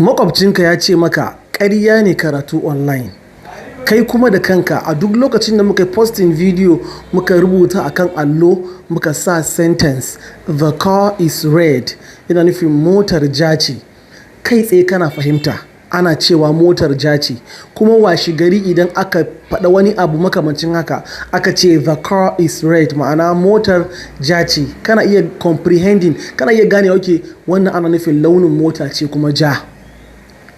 Makwabcinka ya ce maka ƙarya ne karatu online. Kai kuma da kanka, a duk lokacin da muka posting video, muka rubuta akan allo, muka sa sentence "The car is red", yana nufin motar ja ce. Kai tsaye kana fahimta ana cewa motar ja ce. Kuma washi gari idan aka faɗa wani abu makamancin haka, aka ce "The car is red", ma'ana motar ja ce, kana iya comprehending, kana iya gane, okay, wannan ana nufin launin mota ce kuma ja.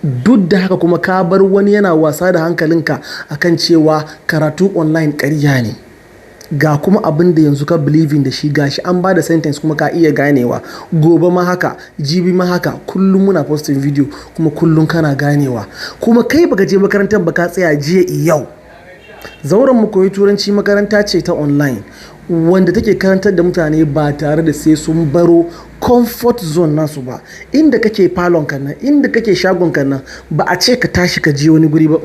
Duk da haka kuma ka bar wani yana wasa da hankalinka akan cewa karatu online ƙarya ne. Ga kuma abin da yanzu ka believing da shi, gashi an ba da sentence kuma ka iya ganewa. Gobe ma haka, jibi ma haka, kullum muna posting video kuma kullum kana ganewa. Kuma kai baka je makarantar ba, ka tsaya jiya yau. Zauren Mu Koyi Turanci makaranta ce ta online wanda take karantar da mutane ba tare da sai sun baro comfort zone nasu ba. Inda kake falon ka nan, inda kake shagon ka nan, ba a ce ka tashi ka je wani guri ba.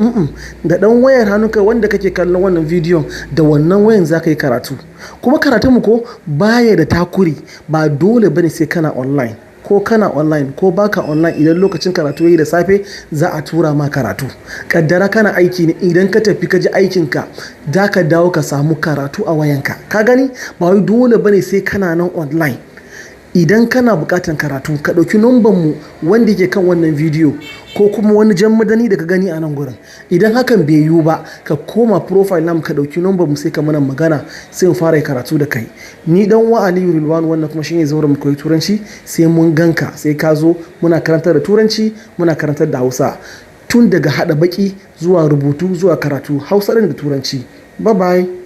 Da ɗan wayar hannunka wanda kake kallon wannan bidiyon, da wannan wayan za ka yi karatu. Kuma karatun mu ko baya da takuri, ba dole bane sai kana online. Ko kana online ko baka online, idan lokacin karatu yayi da safe, za a tura ma karatu. Kaddara kana aiki ne, idan ka tafi ka je aikinka, za ka dawo ka samu karatu a wayanka. Ka gani? Ba wai dole bane sai kana nan online. Idan kana buƙatan karatu, ka ɗauki numban mu wanda yake kan wannan bidiyo ko kuma wani jan madani da ka gani a nan gurin. Idan hakan bai yiwu ba, ka koma profile namu, ka ɗauki numban mu, sai ka mana magana, sai mu fara karatu da kai. Ni dan wa Aliyu Rilwanu, wannan kuma shine Zauren Mu Koyi Turanci. Sai mun ganka, sai ka zo. Muna karantar da Turanci, muna karantar da Hausa. Tun daga haɗa baƙi zuwa rubutu zuwa karatu Hausa ɗin da Turanci. Bye bye.